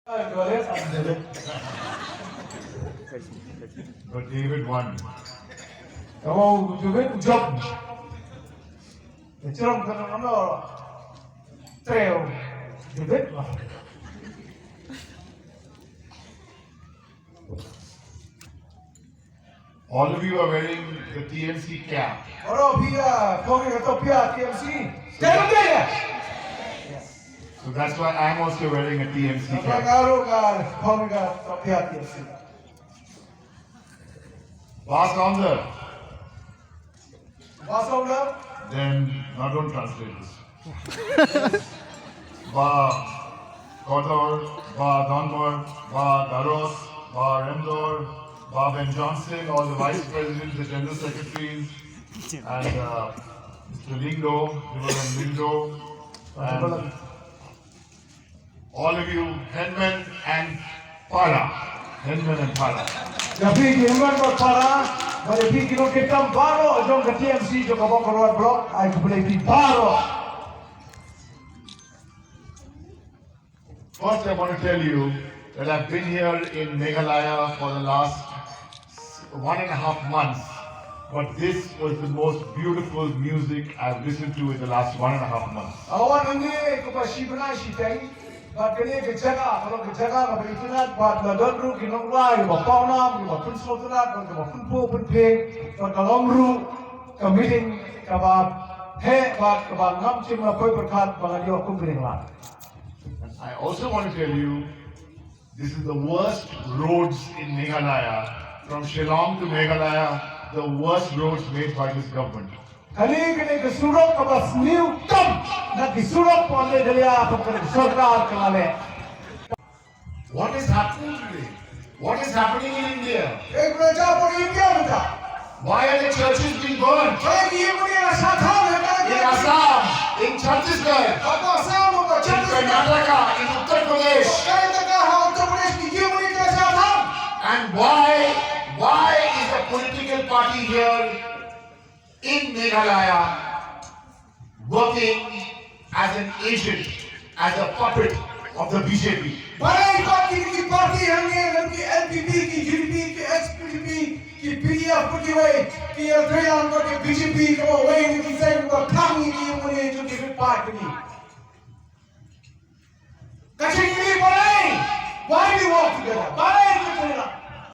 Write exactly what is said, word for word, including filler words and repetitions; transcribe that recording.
But David won. Kaba u David u jop. Te chrom ka nang ano. Treo. David won. All of you are wearing the T M C cap. Oro pia, kong ka to pia T M C. Jangan dia. So that's why I'm also wearing a T M C cap. Ngaru ka kong ka to pia T M C. Ba Sawdner. Ba Sawdner. Then, now don't translate this. Ba Kordor, Ba Donbor, Ba Daros, Ba Remdor, Ba Ben Johnson, all the vice presidents, the general secretaries, and uh, Mister Lyngdoh, Reverend Lyngdoh, and all of you, hynmen and para. Hynmen and para. Ïa phi ki hynmen bad para, bad ïa phi ki nongkitkam baroh jong ka T M C jong ka Mawkyrwat Block, ai khublei phi baroh. First, I want to tell you that I've been here in Meghalaya for the last one and a half months, but this was the most beautiful music I've listened to in the last one and a half months. Awan hangne ko ba shi bnai shi teng, bad kane ka jaka, ka long ka jaka kaba itynnad, bad la don ruh ki nongrwai ba pawnam, ba pynsngewtynnad, bad kaba pynphuh pynphieng, bad ka long ruh ka meeting kaba heh, bad kaba ngam shym la poi pyrkhat ba ngan ïoh kum kane ka lad. And I also want to tell you, this is the worst roads in Meghalaya. From Shillong to Meghalaya, the worst roads made by this government. Kane, kane ka surok kaba sniew tam na ki surok pon le dalia pon ka sorkar ka la leh. What is happening today? What is happening in India? Ek bula ja pon India bula. Why are the churches being burned? Kane ki ïingmane la satham ha kane in Assam, in Chhattisgarh, ha Assam, ha in Chhattisgarh, Karnataka, in Uttar Pradesh. Karnataka, ha Uttar Pradesh ki ïingmane la satham. And why, why is the political party here in Meghalaya working as an agent, as a puppet of the B J P? Balei pat ki, ki party hangne, ki N P P, ki U D P, ki S P D P, ki P D F, ki wei, ki ïatrei lang bad ki B J P, kaba wei na ki seng ba khang ïa ki ïingmane jong ki ri party. Ka jingkylli balei? Why we work together? Balei ki trei lang?